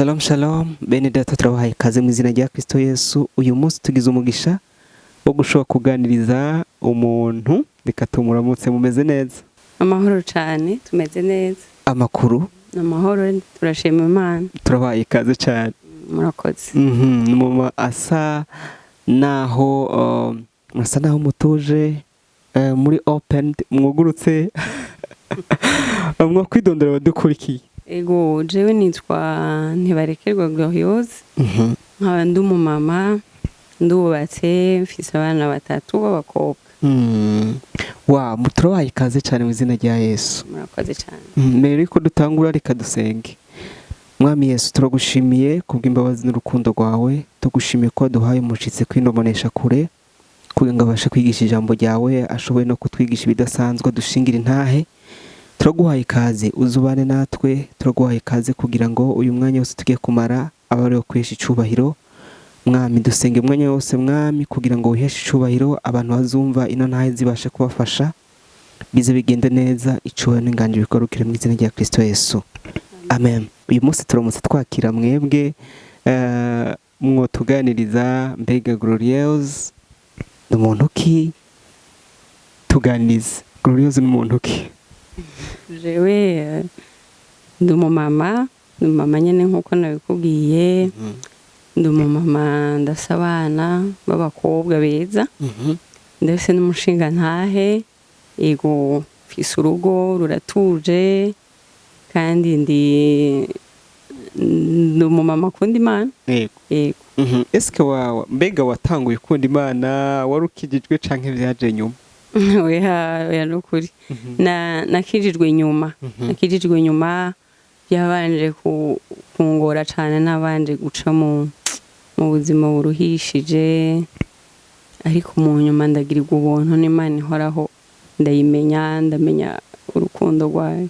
Shalom shalom, bene data, turabahaye ikaze mu izina rya Kristo Yesu. Uyu munsi tugize umugisha wo gushobora kuganiriza umuntu. Reka tumuramutse. Mumeze neza? Amahoro cyane, tumeze neza. Amakuru? Amahoro, turashima Imana. Turabahaye ikaze cyane. Murakoze. Mama asa naho murasa naho mutuje, muri open, mwugurutse. Mwakwidondora abadukurikiye? Ego, jewe nitwa Ntibarekerwa Gloriose, nkaba ndi umumama, ndubatse, mfise abana batatu b'abakobwa. Wa turabahaye ikaze cyane mu izina rya Yesu. Murakoze cyane. Mbere yuko dutangura, reka dusenge. Mwami Yesu, turagushimiye kubw'imbabazi n'urukundo rwawe. Tugushimiye ko waduhaye umushitsi kwinomonesha kure kugira ngo abashe kwigisha ijambo ryawe, ashoboye no kutwigisha ibidasanzwe, dushingira intahe. Turaguhaye ikaze, uzubane natwe. Turaguhaye ikaze kugira ngo uyu mwanya wose tugiye kumara abe ari uwo kwihesha icubahiro. Mwami, dusenge umwanya wose, Mwami, kugira ngo wiheshe icubahiro, abantu bazumva ino ntahe zibashe kubafasha, bize bigende neza, icubahiro n'inganji bikorukire mu izina rya Kristo Yesu, amen. Uyu munsi turamutse twakira mwebwe, mwotuganiriza. Mbega Gloriose ni umuntu ki? Tuganirize, Gloriose ni umuntu ki? Jewe ndi umumama, ndi umumama nyine nk'uko nabikubwiye. Ndi umumama, ndafise abana b'abakobwa beza, ndetse n'umushinga ntahe. Ego, mfise urugo ruratuje, kandi ndi umumama akunda Imana. Yego. Yego. Eske wawe, mbega watanguye ukunda Imana wari ukijijwe canke vyaje nyuma? Oya, oya, nukuri na nakijijwe nyuma. Nakijijwe nyuma, byabanje kungora cane, nabanje guca mu buzima buruhishije, ariko mu nyuma ndagirirwa ubuntu n'Imana ihoraho, ndayimenya, ndamenya urukundo rwayo.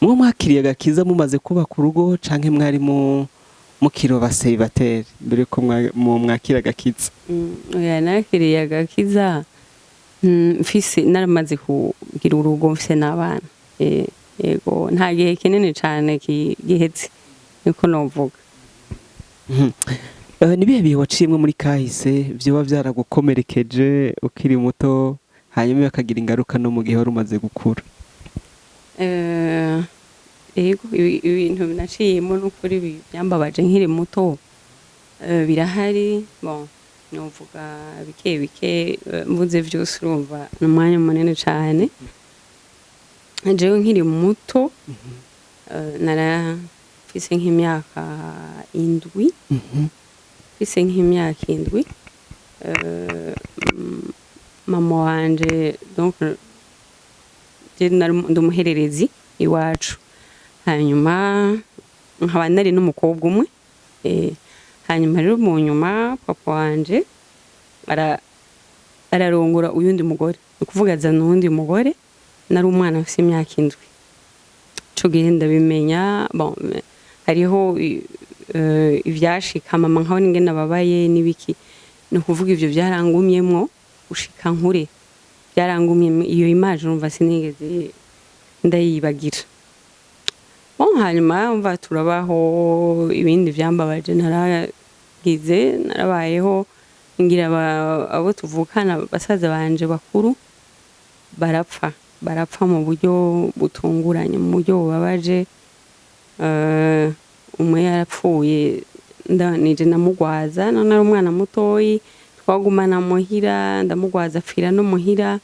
Mwo mwakiriye agakiza mumaze kubaka urugo canke mwari mu mukiri ba célibataire mbere yuko mwakira agakiza? Oya, nakiriye agakiza mfise, naramaze kugira urugo, mfise n'abana. Yego, nta gihe kinini cane giheze, niko novuga. Ni bihe bihe waciyemwo muri kahise vyoba vyaragukomerekeje ukiri muto, hanyuma bikagira ingaruka no mu gihe wari umaze gukura? Yego, ibintu naciyemo n'ukuri byambabaje nkiri muto birahari. Bon, novuga bike bike, mvuze vyose urumva ni umwanya munini cane. Jewe nkiri muto, narafise nk'imyaka 7, mfise nk'imyaka 7, mama wanje, donc je nari ndi umuhererezi iwacu, hanyuma nkaba nari n'umukobwa umwe. Hanyuma rero mu nyuma papa wanje ararongora uyundi mugore, ni ukuvuga azana uwundi mugore. Nari umwana afise imyaka 7 ico gihe ndabimenya. Bon, hariho ivyashika mama nkabona ingene ababaye n'ibiki. Ni ukuvuga ivyo byarangumyemwo gushika nkure, byarangumye iyo image, urumva sinigeze ndayibagira. Bon, hanyuma umva turabaho. Ibindi vyambabaje naragize, narabayeho ngira abo tuvukana, basaza banje bakuru, barapfa, barapfa mu buryo butunguranye, mu buryo bubabaje. Umwe yarapfuye nije ndamugwaza, none ari umwana mutoyi, twagumana muhira, ndamugwaza apfira no muhira.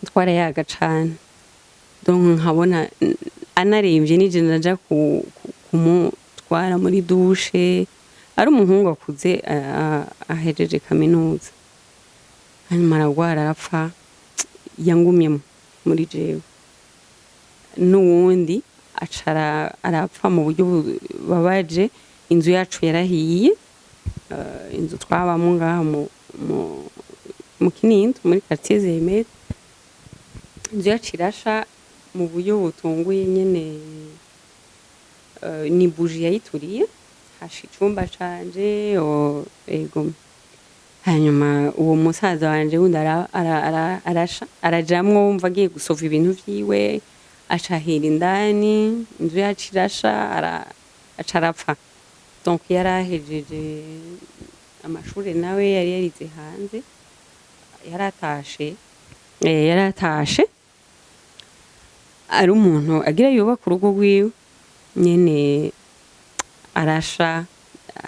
Twarayaga cane, donc nkabona anaremvye nije ndaja kumutwara muri douche, ari umuhungu akuze, ahejeje kaminuza. Hanyuma aragwara arapfa. Yangumyemo muri jewe. N'uwundi aca arapfa mu buryo bubabaje. Inzu yacu yarahiye, inzu twabamwo ngaha mu Kinindo, muri quartier Zemeri. Inzu yacu irasha mu buryo butunguye nyene, ni buji yayituriye, hasha icumba canje. Ego, hanyuma uwo musaza wanje wundi arasha, arajamwo, wumva agiye gusova ibintu vyiwe, aca ahera indani, inzu yacu irasha. Aca arapfa. Donc yarahejeje amashuri, nawe yari yarize hanze, yaratashe, yaratashe ari umuntu agira yubaka urugo rwiwe nyene. Arasha,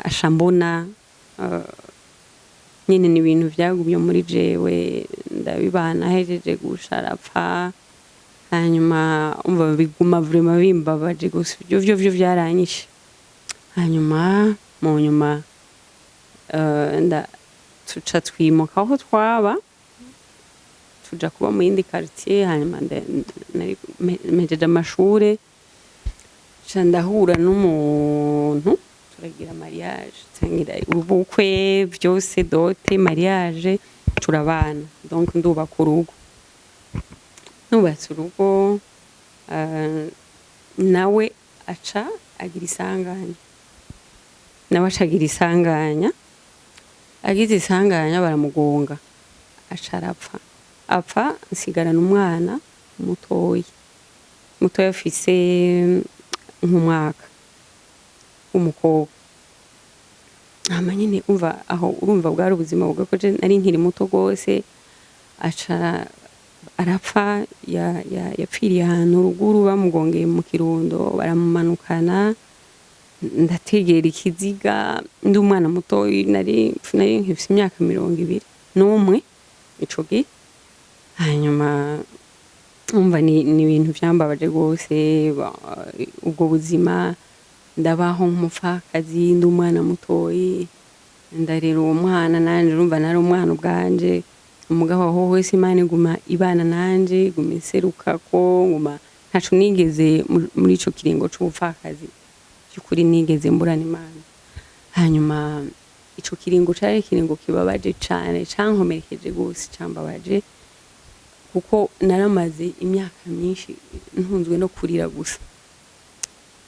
asha mbona nyene ni ibintu vyagumye muri jewe, ndabibana. Ahejeje gusha arapfa. Hanyuma umva biguma vraiment bimbabaje gusa, ivyo vyo vyaranyishe. Hanyuma mu nyuma nda tuca twimuka aho twaba, tuja kuba mu yindi quartier. Hanyuma mpejeje amashure, nca ndahura n'umuntu, turagira mariage, tangira ubukwe byose, dot, mariage, turabana. Donc ndubaka urugo, nubatse urugo, nawe aca agira isanganya, nawe aca agira isanganya. Agize isanganya baramugonga, aca arapfa. Apfa nsigarana umwana mutoyi mutoyi, afise nk'umwaka, w'umukobwa. Hama nyene umva aho, urumva bwari ubuzima bugakoje, nari nkiri muto gose. Aca arapfa, yapfiriye ahantu ruguru, bamugongeye mu Kirundo, baramumanukana. Ndategera ikiziga ndi umwana mutoyi, nari nkifise imyaka 21 ico gihe. Hanyuma umva ni ibintu vyambabaje rwose, ubwo buzima ndabaho nk'umupfakazi, ndi umwana mutoyi, ndarera uwo mwana nanje. Urumva nari umwana ubwanje. Umugabo aho hose Imana iguma ibana nanje, iguma iserukako, nguma ntaco nigeze muri ico kiringo c'ubupfakazi by'ukuri nigeze mburana Imana. Hanyuma ico kiringo cari ikiringo kibabaje cane, cankomerekeje gose, cambabaje, kuko naramaze imyaka myinshi ntunzwe no kurira gusa,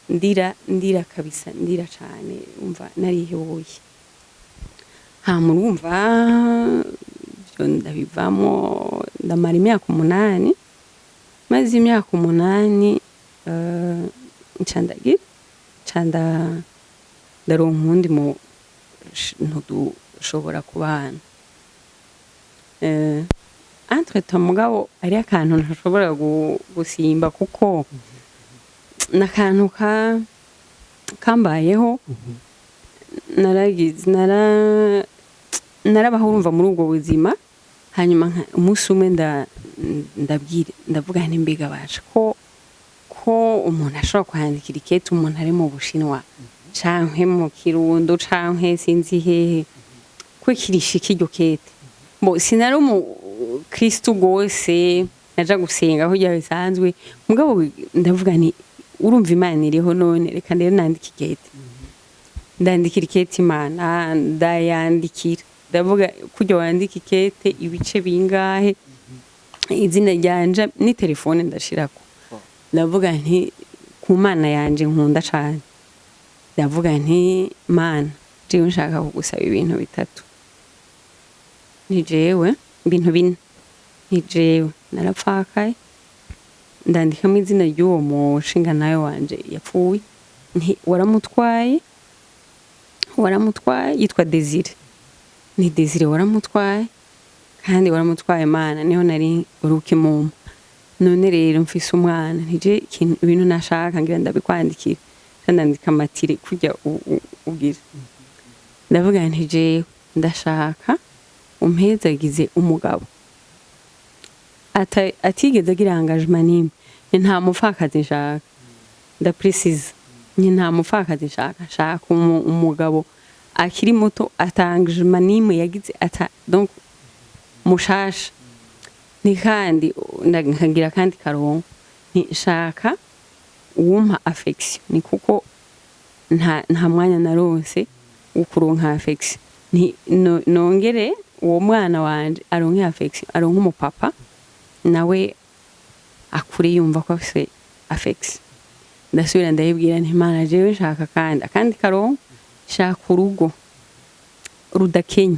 ndira, ndira kabisa, ndira cane. Umva narihebuye. Hama urumva ivyo ndabivamo, ndamara imyaka 8. Maze imyaka 8, nca ndagira, nca ndaronka uwundi mu ntudushobora kubana. Entre temps mugabo ari akantu ntashobora gusimba, kuko n'akantu ka kambayeho. Naragize narabaho, urumva, muri ubwo buzima. Hanyuma umunsi umwe ndabwira, ndavuga nti: "Mbega baje ko umuntu ashobora kwandikira ikete umuntu ari mu Bushinwa canke mu Kirundo canke sinzi hehe, ko kirishika iryo kete?" Bo sinari umukristu gose, naja gusenga kurya bisanzwe, mugabo ndavuga nti: "Urumva Imana iriho, none reka rero nandike ikete." Ndandikira ikete Imana, ndayandikira, ndavuga kurya wandika ikete, ibice bingahe, izina ryanje ni telefone ndashirako. Ndavuga nti: "Ku Mana yanje nkunda cane," ndavuga nti: "Mana, jewe nshaka kugusaba ibintu bitatu, ni jewe ibintu bine, ni jewe narapfakaye." Ndandikamo izina ry'uwo mushinga nawe wanje yapfuye, nti: "Waramutwaye, waramutwaye, yitwa Desire, ni Desire, waramutwaye kandi waramutwaye Mana, niho nari urukimumpa. None rero mfise umwana, ntije ikintu, ibintu nashaka ngira ndabikwandikira." Ndandika amatire kurya ugira, ndavuga nti: "Jewe ndashaka umpezagize umugabo atigeze agira engagement n'imwe, ni nta mupfakazi nshaka." Ndaprécisa ni nta mupfakazi nshaka, nshaka umugabo akiri muto, ata engagement n'imwe yagize, ata donc mushasha. Ni kandi nkagira kandi karongo, nti nshaka uwumpa affection, ni kuko nta mwanya naronse wo kuronka affection, nti nongere uwo mwana wanje aronke affection, aronke umupapa nawe akure yumva ko afise affection. Ndasubira ndayibwira nti: "Mana, jewe nshaka kandi akandi karongo, nshaka urugo rudakenye.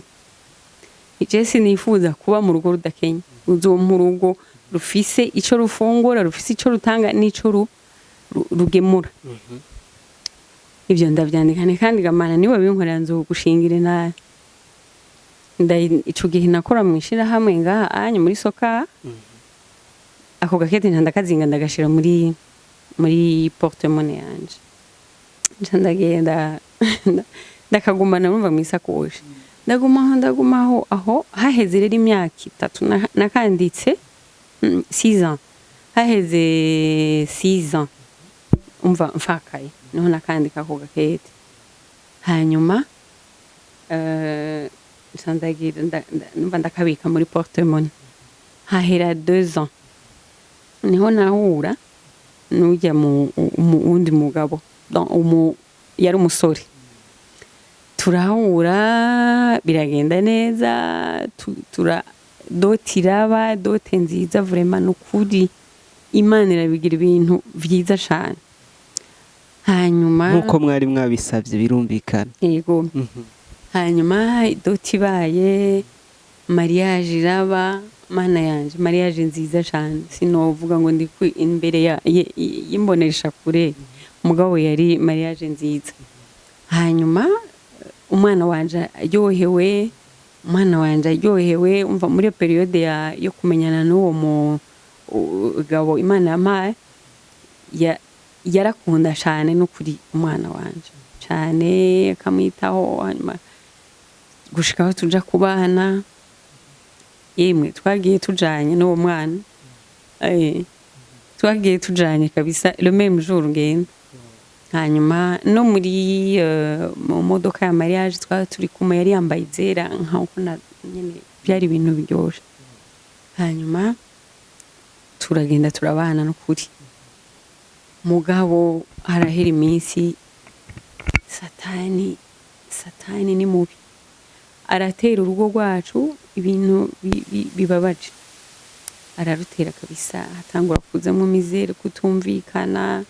Je sinifuza kuba mu rugo rudakenye, uzompa urugo rufise ico rufungura, rufise ico rutanga n'ico rugemura." Ibyo ndabyandika nti kandi gamana niwe binkorera nzogushingira nabi. Ico gihe nakora mu ishirahamwe ngaha anye muri soka. Ako gakete nca ndakazinga, ndagashira muri porte-monnaie yanje, nca ndagenda ndakagumana, numva mu isakoshi, ndagumaho, ndagumaho. Aho haheze rero imyaka 3 nakanditse, 6 ans, haheze 6 ans umva mfakaye, niho nakandika ako gakete. Hanyuma nca ndagira numva ndakabika muri porte-monnaie. Hahera 2 ans, niho nahura n'ujya mu wundi mugabo. Donc, yari umusore, turahura, biragenda neza, tura dot iraba dot nziza vraiment. Nukuri Imana irabigira ibintu vyiza cane. Hanyuma Nk'uko mwari mwabisabye, birumvikana. Yego. Hanyuma dot ibaye, mariage iraba. Mana yanje, mariage nziza cane. Sinovuga ngo ndi imbere y'imbonesha kure, mugabo yari mariage nziza. Hanyuma umwana wanje aryohewe, umwana wanje aryohewe. Umva, muri iyo période yo kumenyana n'uwo mugabo Imana yampaye, yarakunda cane n'ukuri umwana wanje cane, akamwitaho. Hanyuma gushika aho tuja kubana, yemwe twagiye tujanye n'uwo mwana, twagiye tujanye kabisa le même jour ngenda. Hanyuma no muri mu modoka ya mariage twari turi kumwe, yari yambaye izera nkaho na nyene, byari ibintu biryoshe. Hanyuma turagenda turabana n'ukuri. Mugabo harahera iminsi, Satani ni mubi, aratera urugo rwacu ibintu bibabaje, ararutera kabisa. Hatangura kuzamwo misère, kutumvikana,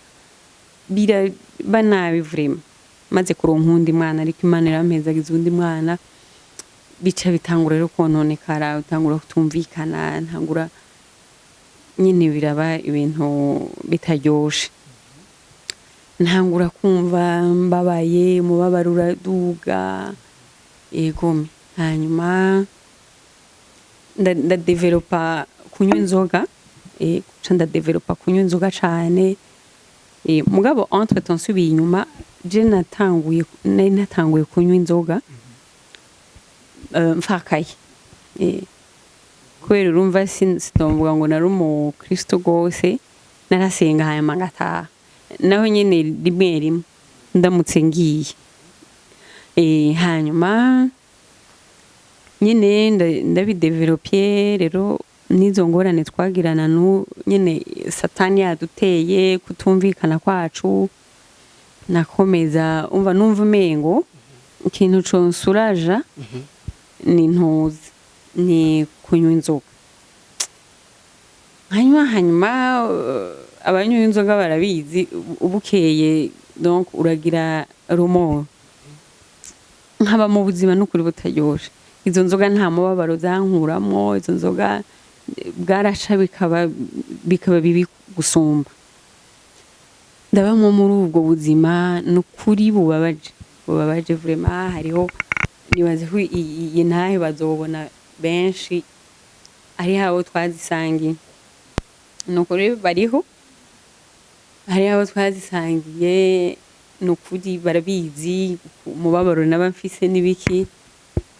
biraba nabi vraiment. Maze kuronka uwundi mwana, ariko Imana irampezagiza uwundi mwana, bica bitangura rero kononekara, bitangura kutumvikana, ntangura nyine biraba ibintu bitaryoshe. Ntangura kumva mbabaye, umubabaro uraduga, egome. Hanyuma ndadevelopa kunywa inzoga, ca ndadevelopa kunywa inzoga cane. Mugabo entre temps nsubiye inyuma, je natanguye, nari natanguye kunywa inzoga mfakaye, kubera urumva sinovuga ngo nari umukristo rwose. Narasenga hanyuma ngataha, naho nyene rimwe rimwe ndamutse ngiye. Hanyuma nyene ndabidevelopye rero n'izo ngorane twagirana nu nyene Satani yaduteye kutumvikana kwacu. Nakomeza umva, numva umengo ikintu consuraja ni ntuzi, ni kunywa inzoga. Hanyuma abanywa inzoga barabizi, ubukeye donc uragira remords. Nkaba mu buzima n'ukuri butaryoshe. Izo nzoga nta mubabaro zankuramwo, izo nzoga bwaraca bikaba bibi gusumba. Ndabamwo muri ubwo buzima n'ukuri bubabaje, bubabaje vraiment. Hariho, nibaze ko iyi ntahe bazobona benshi ari abo twazisangiye, nukuri bariho, hari abo twazisangiye, nukuri barabizi umubabaro naba mfise n'ibiki.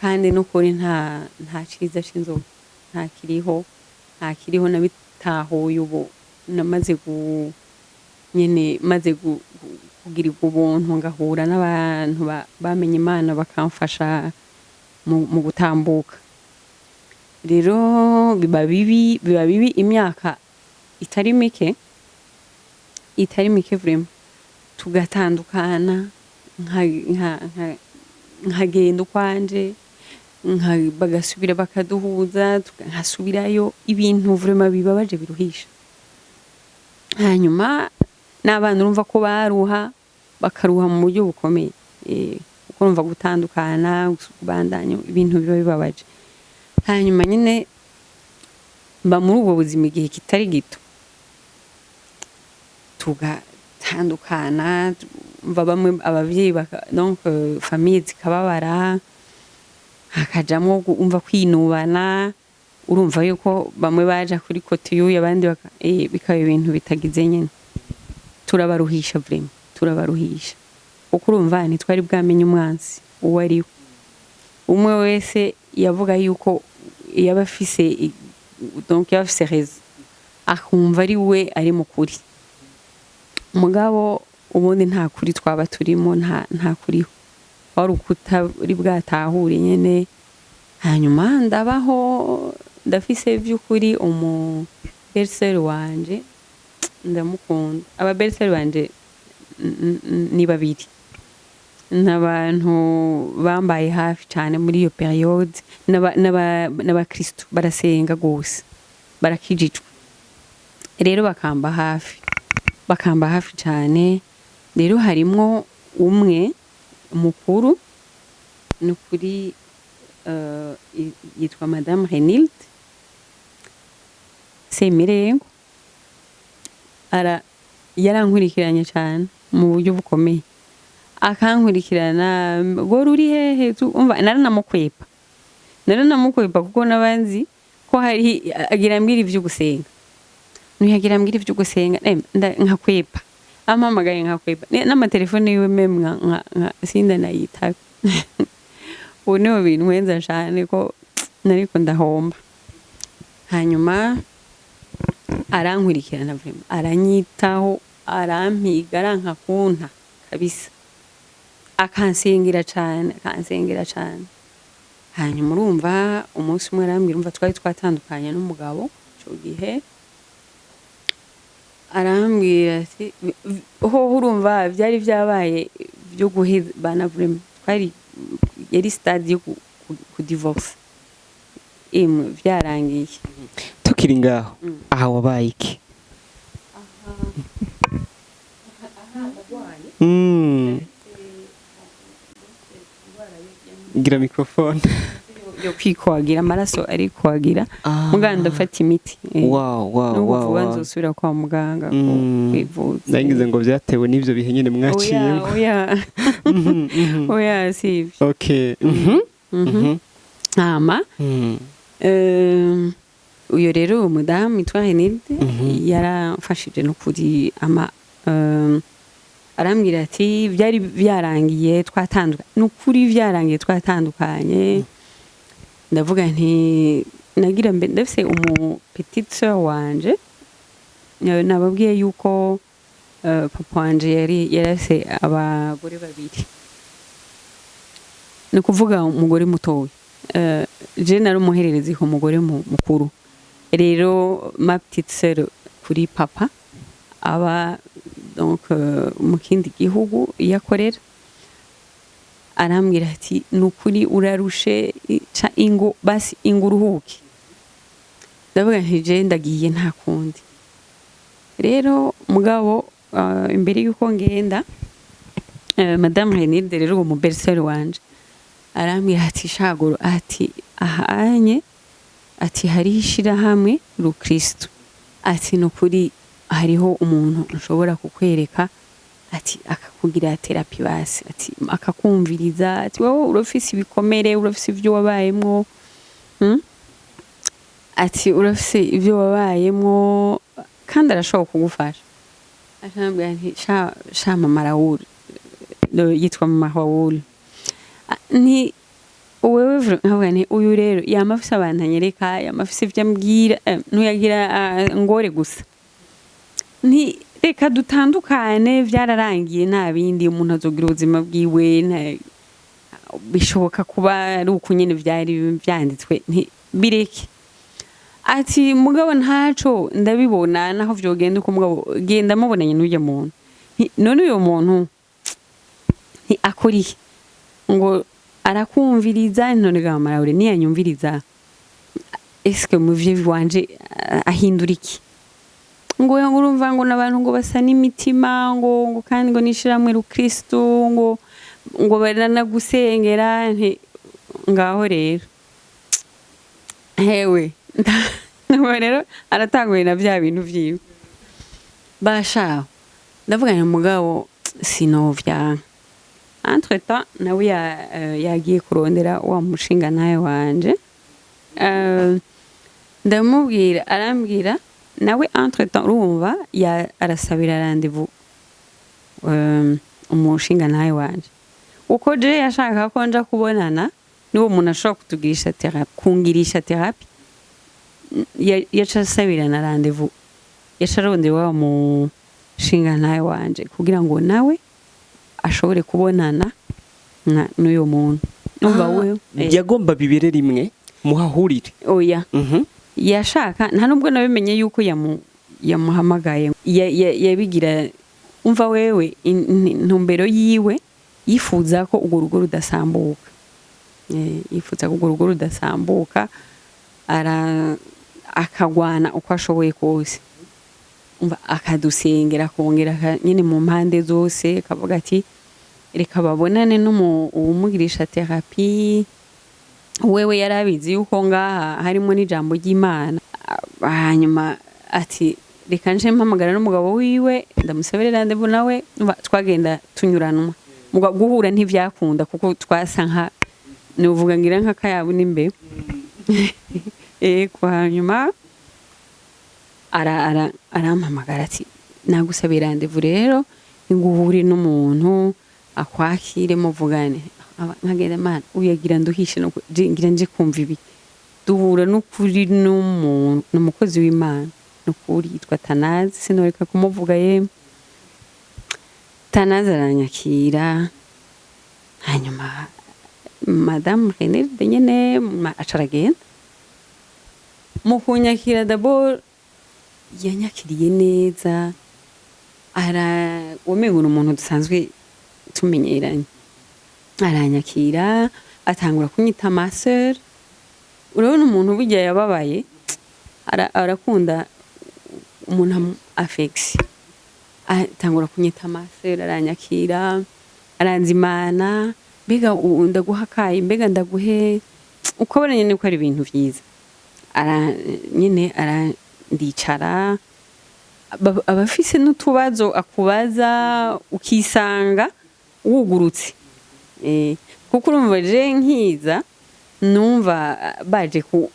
Kandi nukuri nta ciza c'inzoga, nta kiriho, nta kiriho. Nabitahuye ubu namaze nyene maze kugirirwa ubuntu, ngahura n'abantu bamenye Imana, bakamfasha mu gutambuka. Rero biba bibi, biba bibi imyaka itari mike, itari mike vraiment, tugatandukana, nkagenda ukwanje, bagasubira bakaduhuza, nkasubirayo. Ibintu vraiment bibabaje, biruhisha. Hanyuma n'abana urumva ko baruha, bakaruha mu buryo bukomeye, kuko urumva gutandukana, kubandanya, ibintu biba bibabaje. Hanyuma nyine mba muri ubwo buzima igihe kitari gito. Turatandukana, umva, bamwe abavyeyi donc famille zikababara, hakajamwo umva kwinubana. Urumva yuko bamwe baja kuri côté y'uyu, abandi bikaba ibintu bitagize nyene. Turabaruhisha, vraiment turabaruhisha, kuko urumva ntitwari bwamenye umwansi uwo ari we. Umwe wese yavuga yuko yaba afise donc yaba afise raison, akumva ari we ari mu kuri. Mugabo ubundi nta kuri twaba turimo, nta kuriho, wari ukutari bwatahure nyene. Hanyuma ndabaho, ndafise by'ukuri umu belle-sœur wanje, ndamukunda. Aba belle-sœur banje ni babiri, ni abantu bambaye hafi cyane muri iyo période, n'abakristo, barasenga gose, barakijijwe. Rero bakamba hafi cyane. Rero harimwo umwe mukuru, ni ukuri, yitwa Madame Renilde Semirengo. Ara yarankurikiranye cyane mu buryo bukomeye, akankurikirana ngo ruri hehe umva, naranamukwepa kuko nabanzi ko hari agira ambwira ivyo gusenga, ntuyagira ambwira ivyo gusenga, nkakwepa, ampamagaye nkakwepa. N'amatelefone yiwe même nka sindanayitabe. Ubu niho bintwenza cane ko nariko ndahomba. Hanyuma arankurikirana vraiment, aranyitaho, arampiga, aranka kunta kabisa, akansengera cane, akansengera cane. Hanyuma urumva umunsi umwe arambwira, umva, twari twatandukanye n'umugabo ico gihe, arambwira ati hoho urumva vyari vyabaye vyo guhebana vraiment, twari yari stade yo ku divorce, imwe vyarangiye. Tukiri ngaho, aha wabaye iki? Gira microphone. Yo kwikwagira amaraso, ari kwagira muganga, ndafata imiti. N'ubu vuba nzosubira kwa muganga kwivuza. Nagize ngo vyatewe n'ivyo bihe nyene Oya. mwaciyemo. Oya. Oya, si ivyo. Okay. Hama uyo rero, uwo mudamu witwa Henide, yaramfashije no kuri ama arambwira ati byari byarangiye, twatandukanye, ni ukuri byarangiye, twatandukanye. Ndavuga nti nagira mbe ndafise umu petite sœur wanje. Nababwiye yuko papa wanje yari yarafise abagore babiri, ni ukuvuga umugore mutoya. Je nari umuhererezi ku mugore mukuru. Rero ma petite sœur kuri papa aba donc mu kindi gihugu iyo akorera. Arambwira ati ni ukuri urarushe, ca ingo basi, ingo uruhuke. Ndavuga nti je ndagiye, nta kundi. Rero mugabo imbere yuko ngenda, Madame Renilde rero, uwo mu belle-sœur wanje, arambwira ati shaguro, ati ahanye, ati hariho ishirahamwe rukristo, ati ni ukuri hariho umuntu nshobora kukwereka, ati akakugira thérapie basi, ati akakumviriza, ati wowe urafise ibikomere, urafise ibyo wabayemwo, Ati urafise ibyo wabayemwo kandi arashobora kugufasha. Arambwira nti sha mama Raoul, yitwa mama Raoul. Nti wewe nkavuga nti uyu rero yama afise abantu anyereka, yama afise ivyo ambwira, ntuyagira ngore gusa. Nti reka dutandukane, vyararangiye, nta bindi, umuntu azogira ubuzima bwiwe, bishoboka kuba ari uku nyene vyari vyanditswe, nti bireke. Ati mugabo ntaco ndabibona naho vyogenda uko, mugabo genda mubonanye n'urya muntu. Nti none uyo muntu nti akora iki? Ngo arakumviriza. None ga Maraure, niyanyumviriza eske muvyeyi wanje ahindura iki? Ngo ngo urumva ngo n'abantu ngo basa n'imitima, ngo kandi ngo nishiramwe rukristo, ngo baranagusengera. Nti ngaho rero hewe. Nuko rero aratanguye na bya bintu vyiwe bashaho. Ndavuga nti mugabo sinovya. Entre temps nawe yagiye kurondera wa mushinga nawe wanje. Ndamubwira, arambwira nawe entre temps, urumva arasabira rendez-vous umushinga nawe wanje, uko je yashaka ko nja kubonana n'uwo muntu ashobora kutugirisha thérapie, kungirisha thérapie. Yaca asabira na rendez-vous, yaca arondera wa mushinga nawe wanje kugira ngo nawe ashobore kubonana n'uyo muntu. Umva wewe Yagomba bibere rimwe, muhahurire? Oya. Yashaka, nta nubwo nabimenye yuko yamuhamagaye. Yabigira, umva wewe, intumbero yiwe yifuza ko urwo rugo rudasambuka. Yifuza ko urwo rugo rudasambuka, ara akagwana uko ashoboye kose. Umva, akadusengera, akongera nyine mu mpande zose, akavuga ati reka babonane n'uwumugirisha thérapie. Wewe yarabizi yuko ngaha harimo n'ijambo ry'Imana. Hanyuma ati reka nje mpamagara n'umugabo wiwe, ndamusabire rendez-vous nawe. Umva, twagenda tunyuranwa. Guhura ntivyakunda kuko twasa nka, nuvuga ngira nk'akayabu n'imbeba. Ego, hanyuma arampamagara ati nagusabira rendez-vous rero, nguhure n'umuntu akwakire muvugane. Nkagenda, mana uyagira nduhishe no ngira nje kumva ibi. Duhura n'ukuri n'umuntu, n'umukozi w'Imana n'ukuri yitwa Tanazi, sinoreka kumuvuga yemwe. Tanazi aranyakira, hanyuma Madamu Renelde nyene aca aragenda. Mu kunyakira, d'abord yanyakiriye neza, ara wamengo ni umuntu dusanzwe tumenyeranye. Aranyakira, atangura kunyita ma sœur. Urabona umuntu burya yababaye arakunda umuntu affection. Atangura kunyita ma sœur, aranyakira, aranzimana, mbega ndaguha akayi, mbega ndaguhe, ukabona nyene ko ari ibintu vyiza. Ara nyene arandicara, aba afise n'utubazo akubaza, ukisanga wugurutse. Kuko urumva je nkiza numva baje ku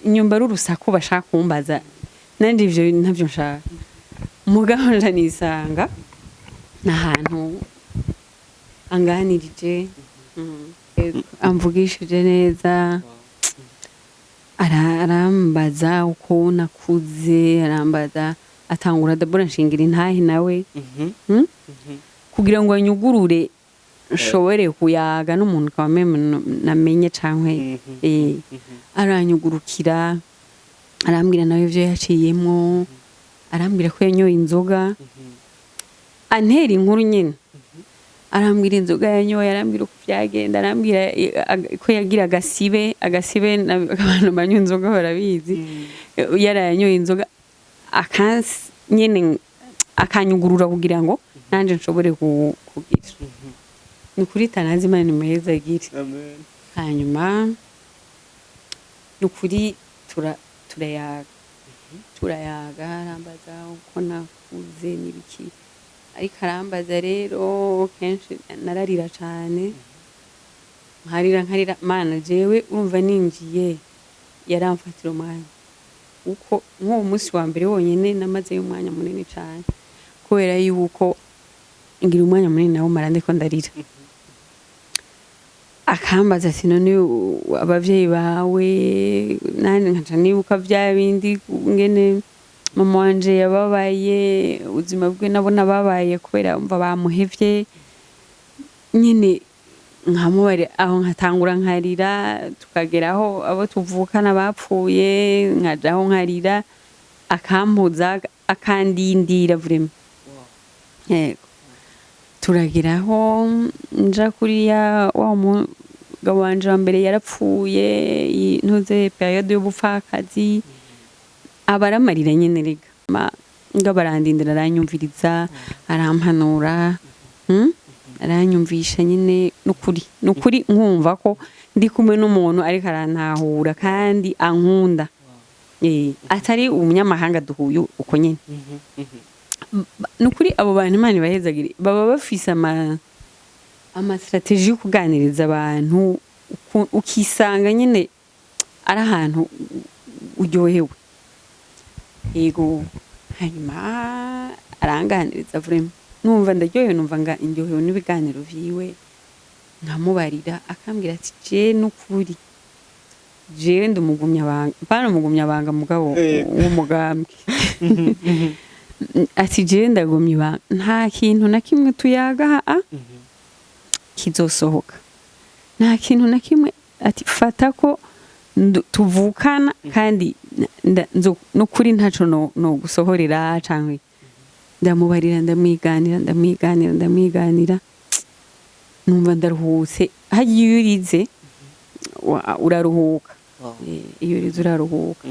nyumva ari urusaku bashaka kumbaza, nanje ivyo ntavyo nshaka. Mugabo nja nisanga n'ahantu anganirije, amvugishije neza, arambaza uko nakuze, arambaza, atangura d'abord anshingira intahe nawe, Kugira ngo anyugurure nshobore kuyaga n'umuntu kaba meme namenye cankwe. Aranyugurukira, arambwira nawe ivyo yaciyemwo, arambwira ko yanyoye inzoga, antera inkuru nyine, arambwira inzoga yanyoye, arambwira uko byagenda, arambwira ko yagira agasibe. Agasibe abantu banywa inzoga barabizi. Yarayanyoye inzoga, akansi nyine akanyugurura kugira ngo nanje nshobore kugira. Ni ukuri Tanazi, Imana imuhezagire. Amen. Hanyuma ni ukuri turayaga, turayaga, arambaza uko nakuze n'ibiki. Ariko arambaza rero kenshi nararira cane, nkarira, nkarira. Mana, jewe urumva ninjiye yaramfatira umwanya, uko nk'uwo munsi wa mbere wonyene namazeyo umwanya munini cane, kubera yuko ngira umwanya munini nawo mara ndiko ndarira. Akambaza ati none abavyeyi bawe? Nanje nkaca nibuka vya bindi, ngene mama wanje yababaye, ubuzima bwe nabona babaye kubera umva bamuhevye nyene, nkamubare aho nkatangura nkarira. Tukageraho abo tuvukana bapfuye, nkajaho nkarira, akampuza, akandindira vraiment. Yego, turageraho nja kuriya wa mugabo wanje wa mbere yarapfuye, ntuze période y'ubupfakazi, aba aramarira nyene. Rega nga barandindira, aranyumviriza, arampanura, Aranyumvisha nyine, nukuri nukuri nkumva ko ndi kumwe n'umuntu ariko arantahura kandi ankunda, atari umunyamahanga duhuye uko nyene. Ni ukuri abo bantu Imana ibahezagire, baba bafise ama stratégies yo kuganiriza abantu, ukisanga nyine ari ahantu uryohewe. Yego, hanyuma aranganiriza, vraiment numva ndaryohewe, numva nga ndyohewe n'ibiganiro vyiwe. Nkamubarira, akambwira ati: "Je n'ukuri jewe ndi umugumyabanga, mpana umugumyabanga mugabo w'umugambwe." Ati: "Jewe ndagumya ibanga, nta kintu na kimwe tuyaga a kizosohoka, nta kintu na kimwe." Ati: "Fata ko tuvukana kandi n'ukuri ntaco no gusohorera." Canke ndamubarira, ndamwiganira, ndamwiganira, ndamwiganira, numva ndaruhutse. Harya iyo urize uraruhuka. Iyo urize uraruhuka.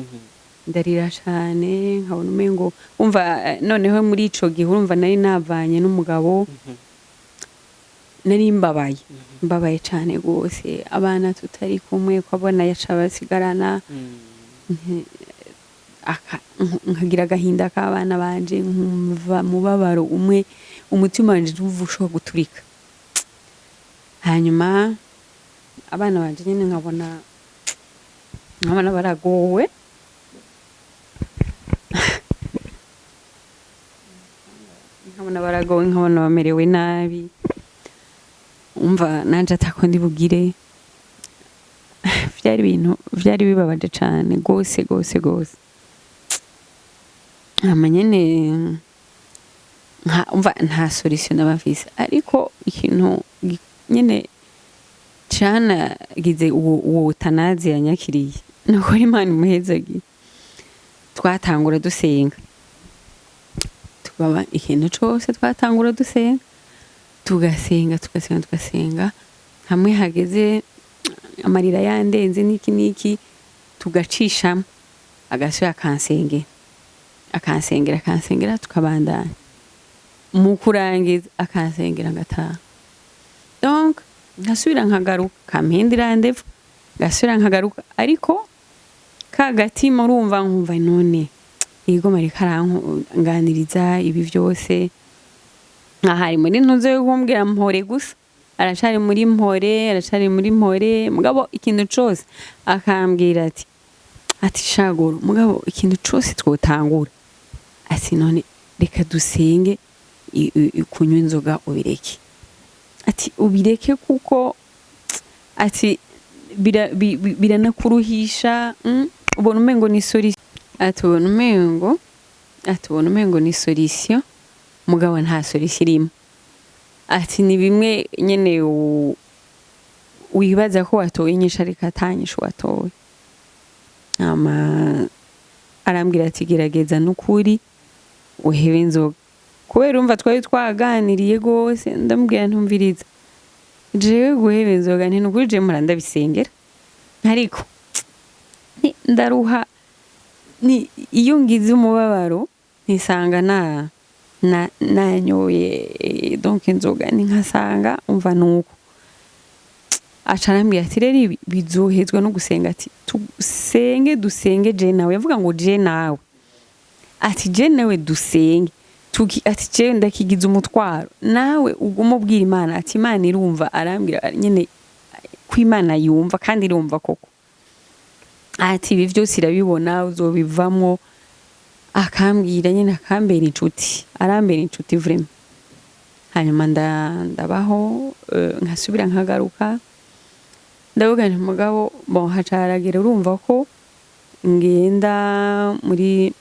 Ndarira cane, nkabona umengo umva, noneho muri ico gihe urumva nari navanye n'umugabo, nari mbabaye, mbabaye cane gose, abana tutari kumwe, ko abona yaca basigarana, nkagira agahinda k'abana banje, nkumva mubabaro umwe, umutima wanje numva ushobora guturika. Hanyuma abana banje nyene nkabona baragowe, nkabona baragowe, nkabona bamerewe nabi, umva nanje atako ndi bugire. Vyari ibintu vyari bibabaje cane gose gose gose. Hama nyene umva nta solution naba mfise, ariko ikintu nyene canagize uwo tanazi yanyakiriye, nukuri Imana imuhezagiye, twatangura dusenga, tukaba ikintu cose twatangura dusenga, tugasenga, tugasenga, tugasenga, hamwe hageze amarira yandenze n'iki n'iki, tugacishamo, agasubira akansengera, akansengera, akansengera, tukabandanya. Mu kurangiza akansengera ngataha. Donc nkasubira nkagaruka, kampindira ndevu, ngasubira nkagaruka, ariko ka gatima urumva, nkumva none yego mariko aranganiriza ibi vyose, nkahari muri ntuze yo kumbwira mpore gusa, aracari muri mpore, aracari muri mpore. Mugabo ikintu cose akambwira ati: "Shagoro, mugabo ikintu cose twotangura," ati, "none reka dusenge, kunywa inzoga ubireke." Ati: "Ubireke kuko," ati, "biranakuruhisha, ubona umengo ni solution," ati, "ubona umengo," ati, "ubona umengo ni solution, mugabo nta solution irimo." Ati: "Ni bimwe nyene wibaza ko watoye inyishu, ariko atanyishu watoye." Hama arambwira ati: "Gerageza n'ukuri uhebe inzoga." Kubera urumva twari twaganiriye gose, ndamubwira: "Ntumviriza, jewe guheba inzoga, nti nukuri jewe mpora ndabisengera, ariko ndaruha, ni iyo ngize umubabaro ntisanga na nanyoye, donc inzoga ni nkasanga umva nuko." Aca arambwira ati: "Rero ibi bizohezwa no gusenga." Ati: "Dusenge, dusenge je nawe." Yavuga ngo je nawe, ati: "Je nawe dusenge." Ati: "Je ndakigize umutwaro, nawe uguma ubwira Imana." Ati: "Imana irumva." Arambwira nyene ko Imana yumva kandi irumva koko. Ati: "Ibi vyose irabibona, uzobivamwo." Akambwira nyene, akambera inshuti, arambera inshuti vraiment. Hanyuma ndabaho, nkasubira nkagaruka, ndavuga nti mugabo bon, haca haragera urumva ko ngenda muri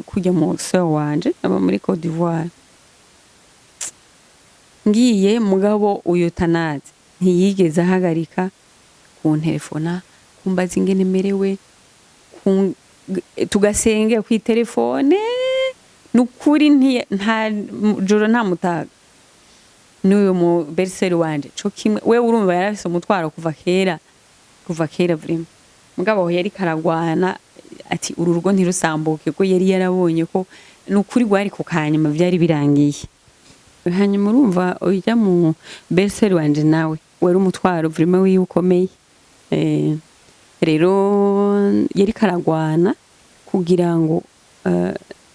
kujya mu sœur wanje aba muri Côte d'Ivoire. Ngiye, mugabo uyo tanazi ntiyigeze ahagarika kuntelefona, kumbaza ingene merewe, tugasengera kw'itelefone. Nukuri nta joro nta mutaga. N'uyu mu belle-sœur wanje co kimwe, we urumva yarafise umutwaro kuva kera, kuva kera vraiment. Mugabo aho yari karagwana ati uru rugo ntirusambuke, ko yari yarabonye ko nukuri rwari ku kanyuma, vyari birangiye. Hanyuma urumva ujya mu belle-sœur wanje nawe wari umutwaro vraiment wiwe ukomeye. Rero yari karagwana kugira ngo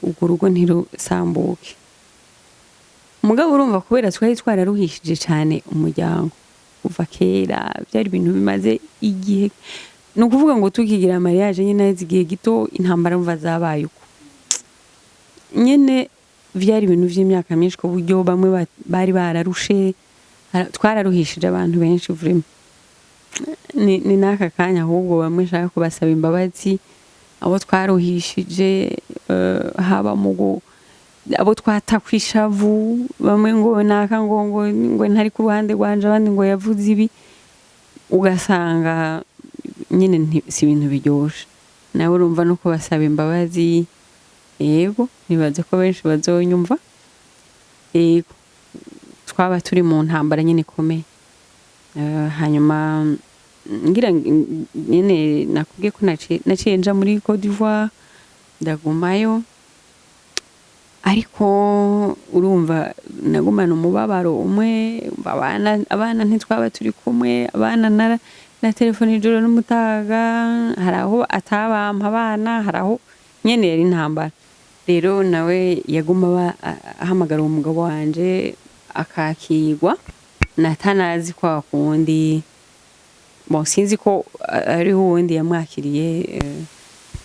Urwo rugo ntirusambuke. Mugabo urumva, kubera twari twararuhishije cyane umuryango kuva kera, byari ibintu bimaze igihe. Ni ukuvuga ngo tukigira mariage nyine, haheze igihe gito intambara mva zabaye uko nyene. Byari ibintu by'imyaka myinshi, ku buryo bamwe bari bararushe. Twararuhishije abantu benshi vraiment. Ni n'aka kanya ahubwo bamwe nshaka kubasaba imbabazi, abo twaruhishije, haba mu abo twata kwishavu, bamwe ngo naka ngo ntari ku ruhande rwanje, abandi ngo yavuze ibi, ugasanga nyine si ibintu biryoshe. Nawe urumva no kubasaba imbabazi. Yego, nibaze ko benshi bazonyumva. Yego, twaba turi mu ntambara nyine ikomeye. Hanyuma ngira nyine nakubwiye ko naciye nja muri Cote d'Ivoire, ndagumayo. Ariko urumva nagumana umubabaro umwe. Abana ntitwaba turi kumwe. Abana na telefone ijoro n'umutaga, hari aho atabampa abana, hari aho nyene yari intambara. Rero nawe yaguma ahamagara uwo mugabo wanje, akakirwa natanazi kwa kundi. Bon, sinzi ko ariho uwundi yamwakiriye,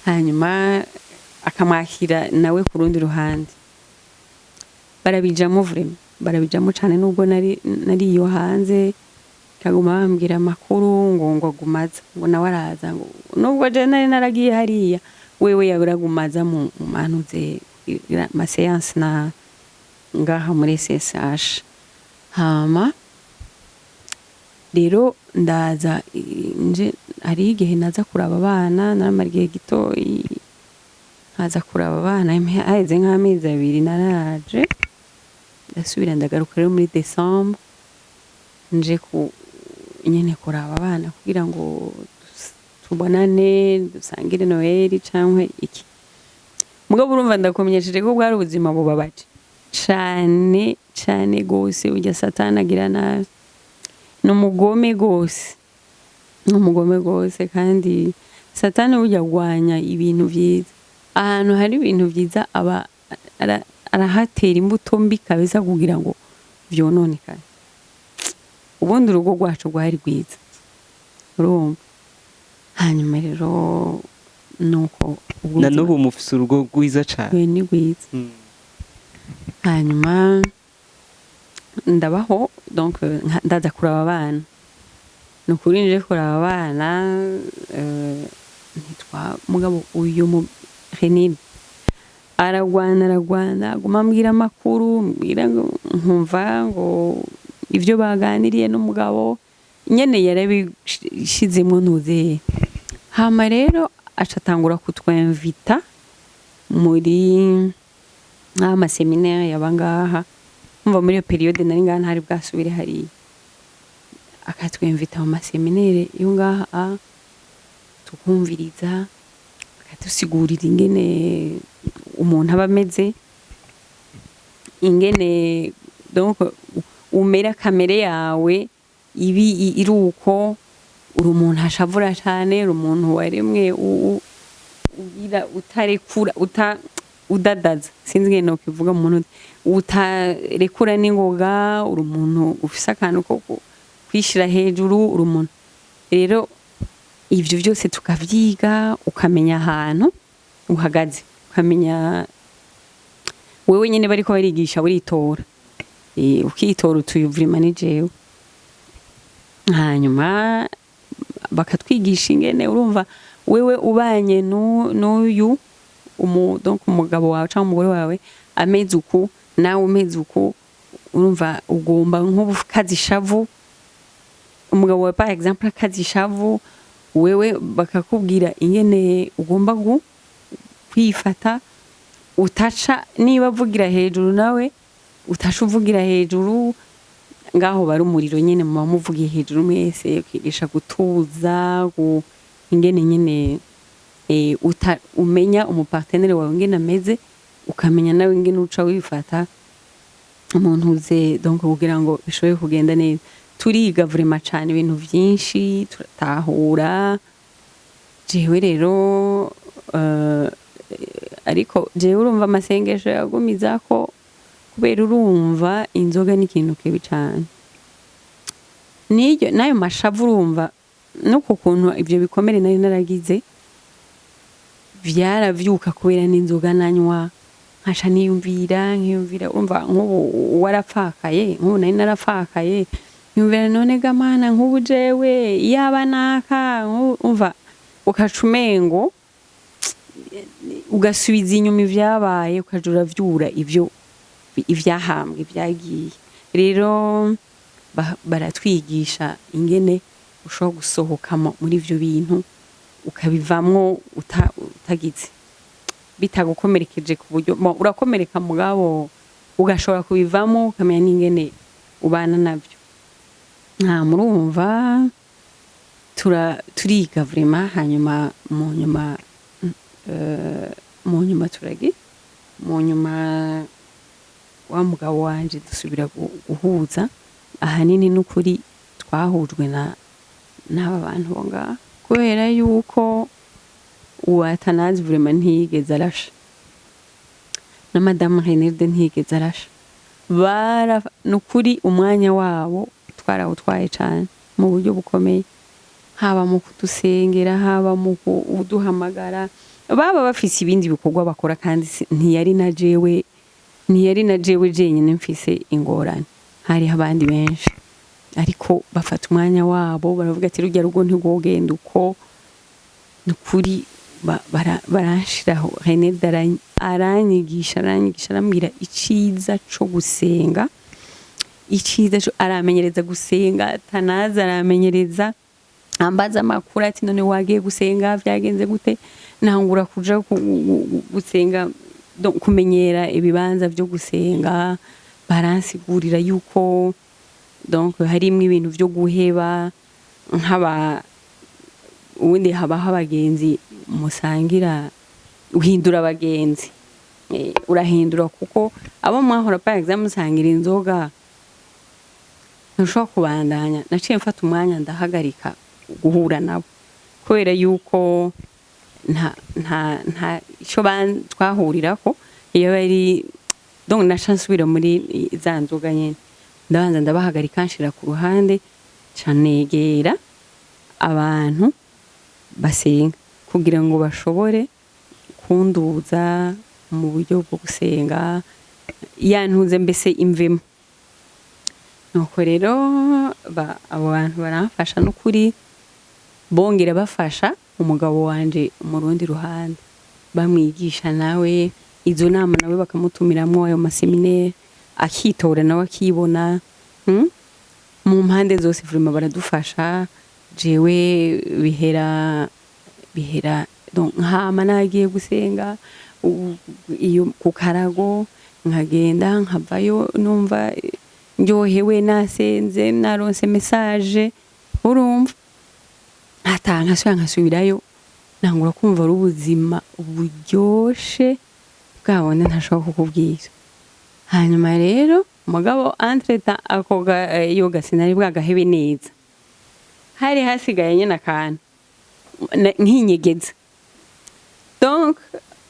hanyuma akamwakira nawe ku rundi ruhande. Barabijamo vraiment, barabijamo cane. Nubwo nari iyo hanze, kaguma bambwira amakuru ngo agumaza, ngo nawe araza, ngo nubwo je nari naragiye hariya, wewe yaragumaza mu manuze ma séance na ngaha muri SSH. Hama rero ndaza, nje hariho igihe naza kuraba abana, naramara igihe gito, nkaza kuraba abana. Haheze nk'amezi 2 naraje, ndasubira ndagaruka rero muri décembre, nje ku nyene kuraba abana kugira ngo tubonane, dusangire Noheli canke iki. Mugabo urumva, ndakumenyesheje ko bwari ubuzima bubabaje cane cane gose. Burya Satani agira nabi, ni umugome gose, ni umugome gose. Kandi Satani burya agwanya ibintu vyiza. Ahantu hari ibintu vyiza aba arahatera imbuto mbi kabisa kugira ngo vyononekare. Ubundi urugo rwacu rwari rwiza, urumva. Hanyuma rero nuko ubwo Na n'ubu mufise urugo rwiza cane. We, ni rwiza. Hanyuma ndabaho, donc ndaza kuraba abana. Ni ukuri nje kuraba abana, ntitwa mugabo uyu mu Renine aragwana, aragwana, aguma ambwira amakuru, mbwira ngo nkumva ngo ibyo baganiriye n'umugabo nyene yarabishizemo ntuzeye. Hama rero aca atangura kutwemvita muri nk'ama séminaire yaba ngaha. Umva, muri iyo période nari ngaha, ntari bwasubire hariya, akatwemvita mu ma séminaire yo ngaha, tukumviriza, akadusigurira ingene umuntu aba ameze, ingene donc umera, kamere yawe ibi iri uko. Uri umuntu ashavura cane, uri umuntu waremwe ugira utarekura, udadaza, sinzi ingene nokivuga mu muntu, utarekura n'ingoga, uri umuntu ufise akantu ko kwishira hejuru, uri umuntu rero. Ivyo vyose tukavyiga, ukamenya ahantu uhagaze, ukamenya wewe nyene bariko barigisha, uritora, ukitora utuye vraiment ni jewe. Hanyuma bakatwigisha ingene urumva wewe ubanye n'uyu donc umugabo wawe cyangwa umugore wawe ameze uku, nawe umeze uku, urumva ugomba nk'ubukaza ishavu umugabo wawe par exemple akaza ishavu, wewe bakakubwira ingene ugomba kwifata, utaca niba avugira hejuru nawe utasha uvugira hejuru. Ngaho bari umuriro nyene, muba muvugiye hejuru mwese. Ukigisha gutuza, ingene nyene umenya umu partenaire wawe ingene ameze, ukamenya nawe ingene uca wifata umuntu uze, donc kugira ngo bishobore kugenda neza. Turiga vraiment cane ibintu vyinshi, turatahura. Jewe rero Ariko jewe urumva amasengesho yagumizako, kubera urumva inzoga ni ikintu kibi cane, n'iryo n'ayo mashavu, urumva nuko kuntu ivyo bikomere nari naragize vyaravyuka kubera n'inzoga nanywa, nkaca niyumvira, nkiyumvira, urumva nk'ubu warapfakaye, nk'ubu nari narapfakaye, nkiyumvira: none ga Mana, nk'ubu jewe iyaba naka nk'ubu, umva ukaca umengo ugasubiza inyuma ivyabaye, ukaja uravyura ivyo ivyahambwe vyagiye. Rero baratwigisha ingene ushobora gusohokamo muri ivyo bintu, ukabivamwo utagize bitagukomerekeje ku buryo urakomereka, mugabo ugashobora kubivamo, ukamenya n'ingene ubana navyo. Nta murumva turiga vraiment. Hanyuma mu nyuma turagi mu nyuma wa mugabo wanje dusubira guhuza. Ahanini n'ukuri twahujwe na n'aba bantu bo ngaha, kubera yuko uwatanazi vraiment ntiyigeze arasha, na Madamu Renelde ntiyigeze arasha. Bara nukuri umwanya wabo twarawutwaye cane mu buryo bukomeye, haba mu kudusengera, haba mu kuduhamagara. Baba bafise ibindi bikorwa bakora, kandi ntiyari na jewe jenyine mfise ingorane, hariho abandi benshi, ariko bafata umwanya wabo baravuga ati: "Rujya rugo ntigwogenda uko." Nukuri baranshiraho. Renelde aranyigisha, arambwira iciza co gusenga, iciza co aramenyereza gusenga. Tanaza aramenyereza, ambaza amakuru ati: "None wagiye gusenga, vyagenze gute?" Ntangura kuja gusenga, donc kumenyera ibibanza vyo gusenga. Baransigurira yuko donc harimwo ibintu vyo guheba, nk'aba ubundi habaho abagenzi musangira, uhindura abagenzi. Urahindura kuko abo mwahora, par exemple, musangira inzoga, ntushobora kubandanya. Naciye mfata umwanya ndahagarika guhura nabo, kubera yuko nta ico twahurirako iyo bari. Donc naca nsubira muri za nzoga nyene. Ndabanza ndabahagarika, nshira ku ruhande, ca negera abantu basenga kugira ngo bashobore kunduza mu buryo bwo gusenga, yantuze mbese imvemo. Nuko rero abo bantu baramfasha n'ukuri, bongera bafasha umugabo wanje mu rundi ruhande, bamwigisha nawe izo nama, nawe bakamutumiramwo ayo ma séminaires, akitora nawe akibona, Mu mpande zose vraiment baradufasha. Jewe bihera donc nkama nagiye gusenga iyo ku karago, nkagenda nkavayo numva ndyohewe, nasenze, naronse message, urumva nkataha, nkasubira nkasubirayo, nangura kumva ari ubuzima buryoshe bwabone ntashobora kukubwira. Hanyuma rero mugabo entre-temps ako iyo gasinari bwagahebe neza, hari hasigaye nyine akantu nkinyegeza. Donc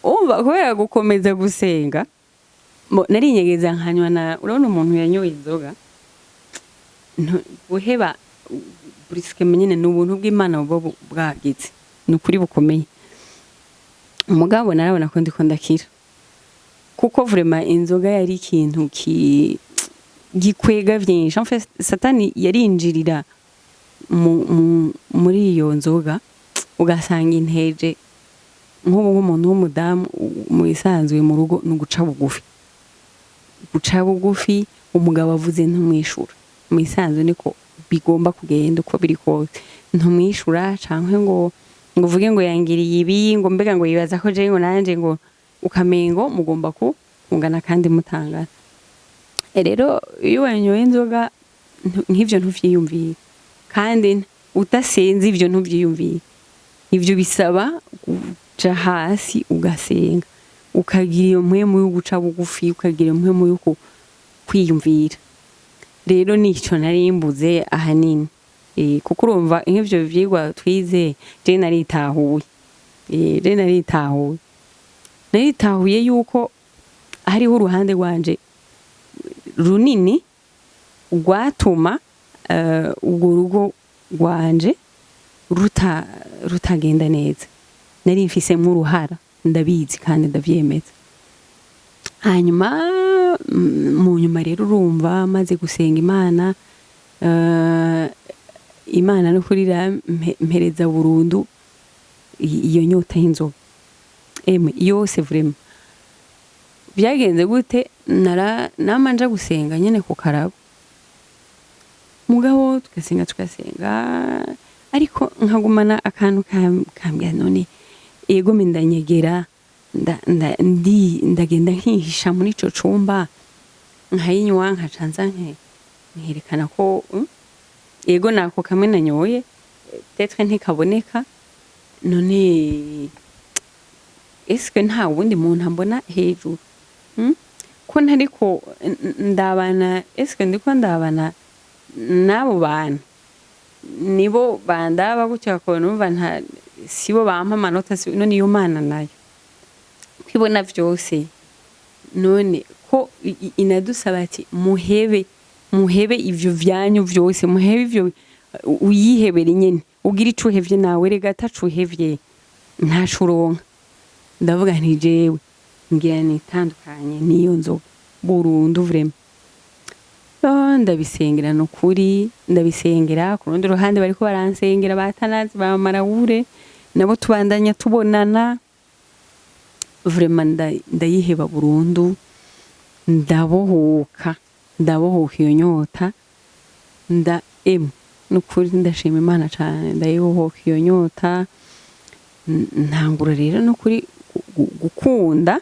umva, kubera gukomeza gusenga, narinyegeza nkanywa na urabona umuntu yanyoye inzoga guheba brusquement nyine ni ubuntu bw'Imana buba bwagize, ni ukuri bukomeye. Umugabo narabona ko ndiko ndakira, kuko vraiment inzoga yari ikintu gikwega vyinshi. En fait, Satani yarinjirira muri iyo nzoga, ugasanga inteje nk'ubu nk'umuntu w'umudamu mu bisanzwe mu rugo ni uguca bugufi, guca bugufi. Umugabo avuze ntumwishura, mu bisanzwe niko bigomba kugenda uko biri kose. Ntumwishura canke ngo uvuge ngo yangiriye ibi, ngo mbega ngo yibaza ko jewe ngo nanje ngo ukamengo mugomba kungana kandi mutangana. Rero iyo wanyoye inzoga nk'ivyo ntuvyiyumvira, kandi udasenze ivyo ntuvyiyumvira. Ivyo bisaba kuja hasi ugasenga, ukagira iyo mpwemu yo guca bugufi, ukagira iyo mpwemu yo kwiyumvira. Rero nico nari mbuze ahanini. Kuko urumva nk'ivyo vyigwa twize, je naritahuye. Je naritahuye. Naritahuye yuko hariho uruhande rwanje runini rwatuma urwo rugo rwanje rutagenda neza. Nari mfisemwo uruhara, ndabizi kandi ndavyemeza. Hanyuma mu nyuma rero, urumva, maze gusenga Imana, Imana no kuri mpereza burundu iyo nyota y'inzoga, emwe yose vraiment. Byagenze gute? Nara nama nja gusenga nyene ku karago, mugabo tugasenga tugasenga, ariko nkagumana akantu kambwira none yego me ndanyegera, ndagenda nkihisha muri ico cumba, nkayinywa, nkaca nza nkerekana ko yego nako kamwe nanyoye, peut-être ntikaboneka. None eske nta wundi muntu ambona hejuru? Ko ntariko ndabana, eske ndiko ndabana n'abo bantu, nibo bandaba gutya ko numva nta sibo bampa amanota? None iyo Mana nayo kwibona vyose, none ko inadusaba ati muhebe, muhebe ivyo vyanyu vyose, muhebe ivyo, uyihebere nyene, ugira ico uhevye nawe, rega ataco uhevye ntaco uronka. Ndavuga nti jewe ngira nitandukanye n'iyo nzoga burundu vraiment. Oh, ndabisengera nukuri, ndabisengera. Ku rundi ruhande bariko baransengera batanazi ba Marawure, nabo tubandanya tubonana vraiment. Ndayiheba burundu, ndabohoka, ndabohoka iyo nyota. Nda emwe nukuri ndashima Imana cane, ndayibohoka iyo nyota. Ntangura rero nukuri gukunda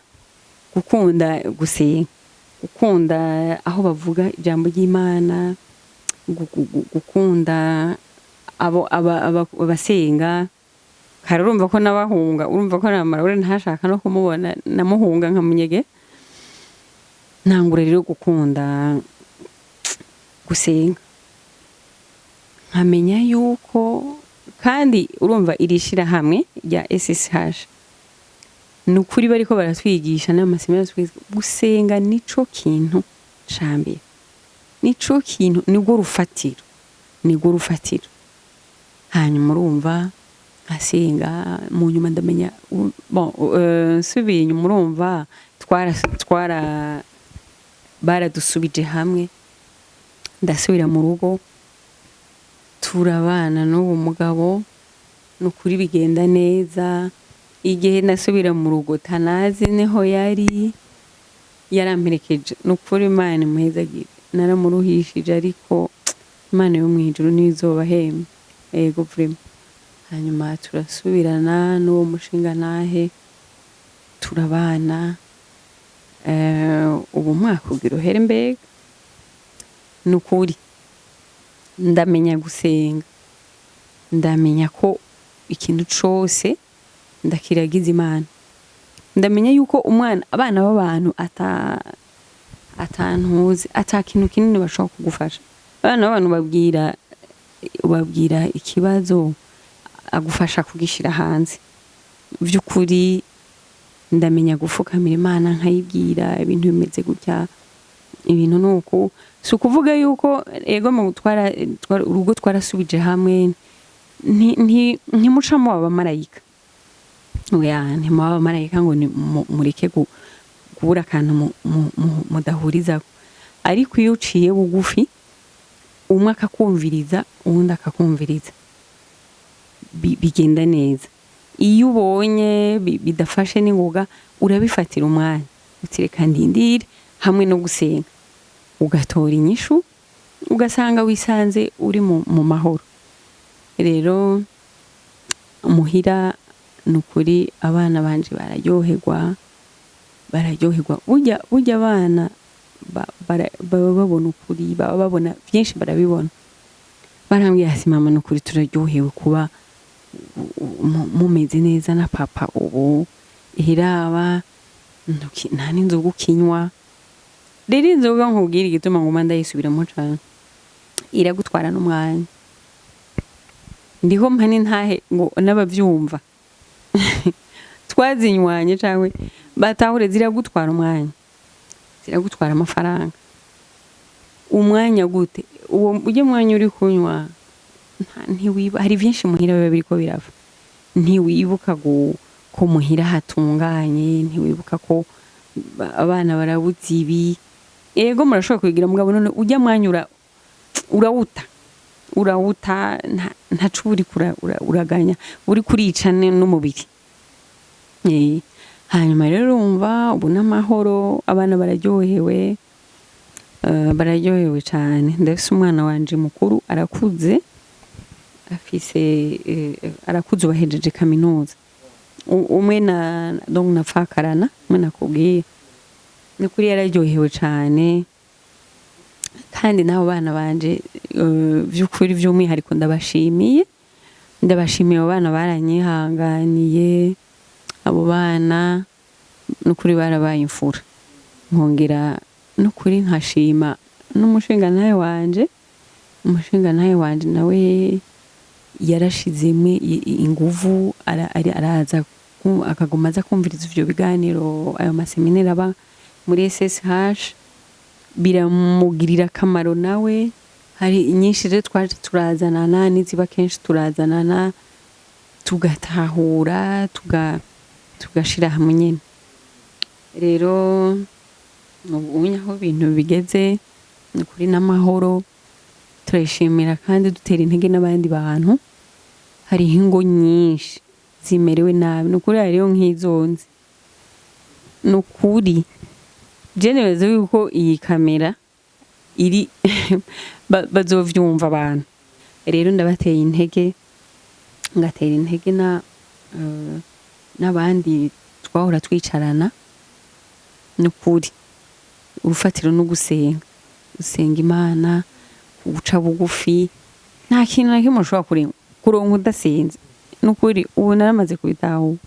gusenga, gukunda aho bavuga ijambo ry'Imana, gukunda abo abasenga. Kare urumva ko nabahunga, urumva ko namara ure ntashaka no kumubona, namuhunga nkamunyege. Ntangura rero gukunda gusenga, nkamenya yuko kandi urumva iri shirahamwe rya SSH ni ukuri bariko baratwigisha n'amasemera baratwigisha gusenga. Nico kintu ca mbere, nico kintu, nirwo rufatiro, nirwo rufatiro. Hanyuma urumva nkasenga, mu nyuma ndamenya bon, nsubiye inyuma, urumva twara baradusubije hamwe, ndasubira mu rugo, turabana n'uwo mugabo, ni ukuri bigenda neza. Igihe nasubira mu rugo, Tanazi niho yari yaramperekeje. Ni ukuri Imana imuhezagire, naramuruhishije, ariko Imana yo mw'ijuru niyo izobahemba, yego vraiment. Hanyuma turasubirana n'uwo mushinga ntahe, turabana. Ubu umwaka ugira uhere. Mbega ni ukuri ndamenya gusenga, ndamenya ko ikintu cose ndakiragiza Imana, ndamenya yuko umwana, abana b'abantu ata atantuzi, ata kintu kinini bashobora kugufasha. Abana b'abantu ubabwira ikibazo, agufasha kugishira hanze. By'ukuri ndamenya gufukamira Imana, nkayibwira ibintu bimeze gutya, ibintu nuku. Si ukuvuga yuko ego mu urugo twarasubije hamwe, ntimucamo abamarayika, oya, ntimuba abamarayika ngo mureke kubura akantu mudahurizako. Ariko iyo uciye bugufi, umwe akakumviriza, uwundi akakumviriza, bigenda neza. Iyo ubonye bidafashe n'ingoga, urabifatira umwanya uti reka ndindire, hamwe no gusenga ugatora inyishu, ugasanga wisanze uri mu mahoro. Rero muhira ni ukuri abana banje bararyoherwa, bararyoherwa. Burya abana baba babona ukuri, baba babona byinshi, barabibona. Barambwira ati mama, ni ukuri turaryohewe kuba mumeze neza na papa ubu, iraba nta n'inzoga ukinywa. Rero inzoga, nkubwira igituma nguma ndayisubiramo cane, iragutwara n'umwanya. Ndiho mpa n'intahe ngo n'abavyumva. Twazinywanye cyangwa batahure, ziragutwara umwanya, ziragutwara amafaranga, umwanya gute. Uwo ujye mwanya uri kunywa, ntiwiba hari byinshi muhira biba biriko birava. Ntiwibuka ko muhira hatunganye, ntiwibuka ko abana barabuze ibi. Ego, murashobora kubigira, mugabo none ujya mwanya urawuta, urawuta, ntaco uba uriko uraganya, uri kurica n'umubiri. Hanyuma rero urumva ubu n'amahoro, abana bararyohewe, bararyohewe cyane. Ndafise umwana wanje mukuru arakuze, afise arakuze, ubahejeje kaminuza. Umwe na donc napfakarana, umwe nakubwiye, ni kuri yararyohewe cyane. Kandi n'abo bana banje, by'ukuri by'umwihariko ndabashimiye, ndabashimiye. Abo bana baranyihanganiye, abo bana n'ukuri barabaye imfura. Nkongera n'ukuri nkashima n'umushingantahe wanje. Umushingantahe wanje nawe yarashizemo inguvu, araza akaguma aza kumviriza ivyo biganiro, ayo maseminari aba muri SSH, biramugirira akamaro nawe. Hari nyinshi rero twaje turazanana, n'iziba kenshi turazanana, tugatahura, tugashira hamwe nyene. Rero ubu aho ibintu bigeze ni ukuri n'amahoro, turayishimira kandi dutera intege n'abandi bantu. Hariho ingo nyinshi zimerewe nabi, ni ukuri. Hariho nk'izo nzi, ni ukuri. Je nibaza yuko iyi kamera iri bazovyumva abantu. Rero ndabateye intege, ngatera intege na n'abandi twahora twicarana. Ni ukuri, urufatiro no gusenga, gusenga Imana, guca bugufi. Nta kintu na kimwe ushobora kuronka udasenze. Ni ukuri, ubu naramaze kubitahura.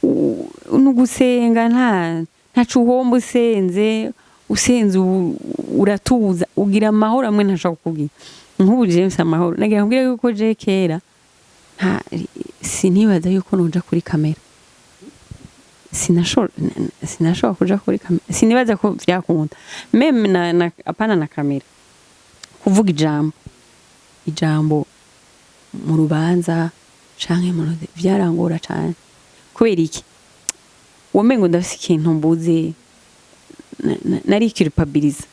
Ni ugusenga, ntaco uhomba usenze. Usenze ubu uratuza, ugira amahoro amwe ntashobora kukubwira. Nk'ubu jewe mfise amahoro. Nagira nkubwire yuko je kera sinibaza yuko noja kuri kamera. Sinashobora kuja kuri kamera, sinibaza ko vyakunda même na apana na kamera, kuvuga ijambo mu rubanza canke mu vyarangora cane. Kubera iki? Womengo ndafise ikintu mbuze, narikirupabiliza.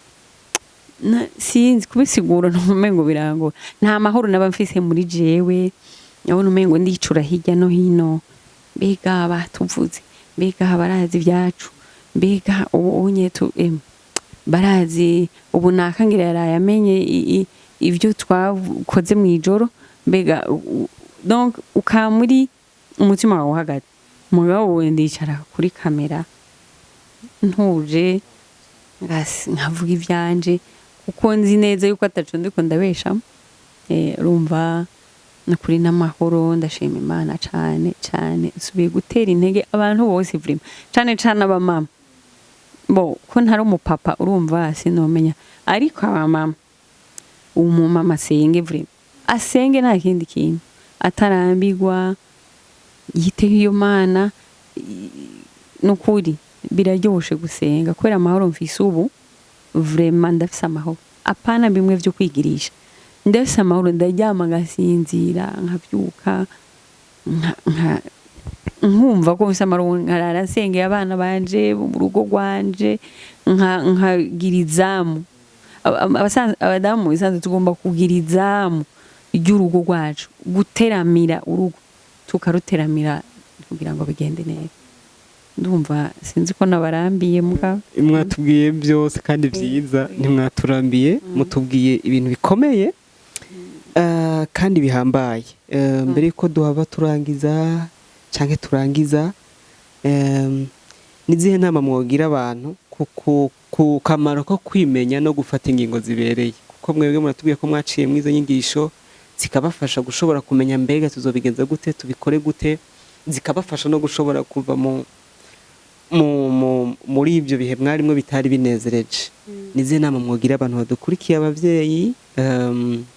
Sinzi kubisigura, numengo birangora, nta mahoro naba mfise muri jewe. Ndabona umengo ndicura hirya no hino: mbega batuvuze, mbega barazi ibyacu, mbega ubu unye tu barazi, ubu nakangira yaraye amenye ibyo twakoze mu ijoro, mbega donc ukaba muri umutima wawe uhagaze. Mugabo ubu ndicara kuri kamera ntuje, nkavuga ivyanje, kuko nzi neza yuko ataco ndiko ndabeshamo. Urumva nukuri n'amahoro, ndashima Imana cane cane. Nsubiye gutera intege abantu bose vraiment, cane cane abamama. Bo ko ntari umupapa, urumva sinomenya, ariko abamama, umumama asenge vraiment, asenge, nta kindi kintu, atarambirwa, yiteho iyo Mana. Nukuri biraryoshe gusenga, kubera amahoro mfise ubu, vraiment ndafise amahoro, apana bimwe vyo kwigirisha. Ndafise amahoro, ndaryama ngasinzira, nkavyuka nkumva ko mfise amahoro, nkarara nsengeye abana banje, mu rugo rwanje, nkagira izamu. Abadamu mu bisanzwe tugomba kugira izamu ry'urugo rwacu, guteramira urugo, tukaruteramira kugira ngo bigende neza. Ndumva sinzi ko nabarambiye, mugabo. Mwatubwiye byose kandi byiza, ntimwaturambiye, mutubwiye ibintu bikomeye kandi bihambaye. Mbere yuko duhava turangiza canke turangiza, nizihe nama mwogira abantu ku kamaro ko kwimenya no gufata ingingo zibereye? Kuko mwebwe muratubwiye ko mwaciye mw'izo nyigisho, zikabafasha gushobora kumenya mbega tuzobigenza gute, tubikore gute, zikabafasha no gushobora kuva mu muri ibyo bihe mwarimwo bitari binezereje. Nizihe nama mwogira abantu badukurikiye, abavyeyi,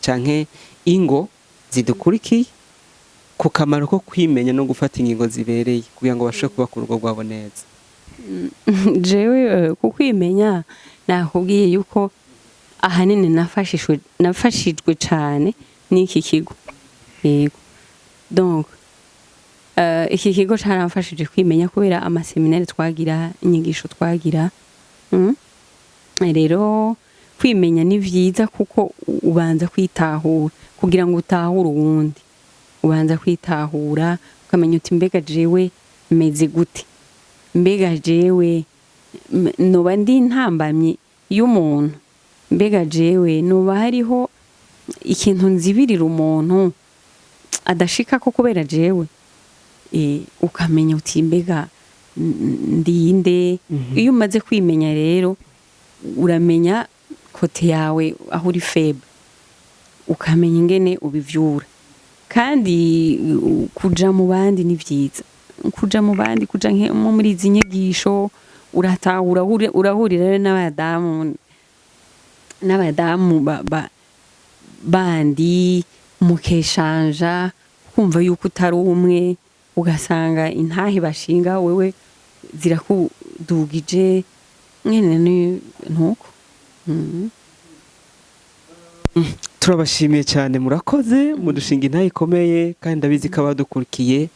canke ingo zidukurikiye, Ku kamaro ko kwimenya no gufata ingingo zibereye kugira ngo bashobore kubaka urugo rwabo neza. Jewe kukwimenya nakubwiye yuko ahanini nafashijwe cane n'iki kigo. Yego, donc iki kigo caramfashije kwimenya kubera amaseminari twagira, inyigisho twagira. Rero kwimenya ni vyiza kuko ubanza kwitahura kugira ngo utahure uwundi. Ubanza kwitahura, ukamenya uti: "Mbega jewe meze gute? Mbega jewe noba ndi intambamyi y'umuntu? Mbega jewe noba hariho ikintu nzibirira umuntu adashikako kubera jewe?" Ukamenya uti: "Mbega ndinde?" Iyo umaze kwimenya rero, uramenya côté yawe aho uri faible, ukamenya ingene ubivyura. Kandi kuja mu bandi ni vyiza, kuja mu bandi, kuja nko muri izi nyigisho, uratahura, urahurira rero n'abadamu bandi, mukeshanja, kumva yuko utari umwe, ugasanga intahe bashinga wewe zirakudugije nyene. Ni ntuko. Turabashimiye cyane, murakoze, mudushinga intahe ikomeye, kandi ndabizi ko abadukurikiye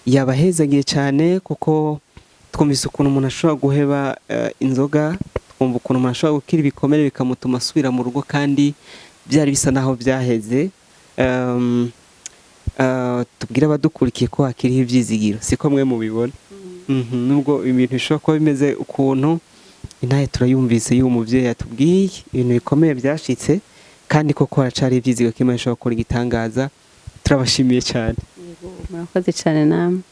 yabahezagiye cyane, kuko twumvise ukuntu umuntu ashobora guheba inzoga, twumva ukuntu umuntu ashobora gukira ibikomere bikamutuma asubira mu rugo kandi byari bisa naho byaheze. Tubwire abadukurikiye ko hakiriho ibyizigiro, siko mwe mubibona? Nubwo ibintu bishobora kuba bimeze ukuntu, intahe turayumvise y'uwo mubyeyi yatubwiye ibintu bikomeye byashitse, kandi koko haracari ivyizigiro ko Imana ishobora gukora igitangaza. Turabashimiye cyane. Yego, murakoze cyane namwe.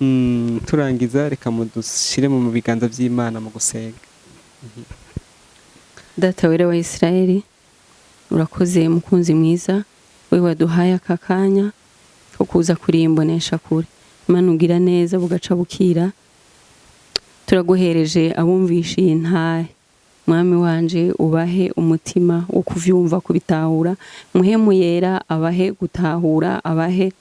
Turangiza, reka mudushire mu biganza by'Imana mu gusenga. Data wera wa Isirayeli, urakoze mukunzi mwiza, we waduhaye aka kanya ko kuza kurimbonesha kure. Imana ugira neza bugaca bukira, turaguhereje abumvisha iyi ntahe. Mwami wanje, ubahe umutima wo kuvyumva, kubitahura. Muhemu Yera abahe gutahura, abahe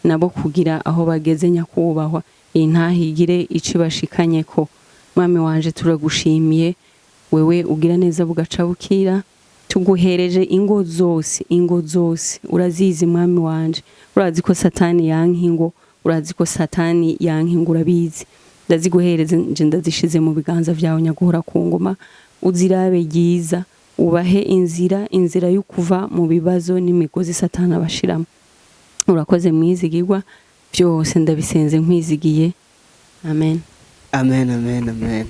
nabo kugira aho bageze. Nyakubahwa, iyi ntahe igire ico ibashikanyeko. Mwami wanje, turagushimiye wewe ugira neza bugaca bukira. Tuguhereje ingo zose, ingo zose urazizi. Mwami wanje, urazi ko Satani yanka ingo, urazi ko Satani yanka ingo, urabizi. Ndaziguhereze nje, ndazishize mu biganza vyawe. Nyaguhora ku ngoma, uzirabe ryiza, ubahe inzira, inzira yo kuva mu bibazo n'imigozi Satani abashiramo. Urakoze mwizigirwa, byose ndabisenze nkwizigiye, amen. Amen, amen, amen.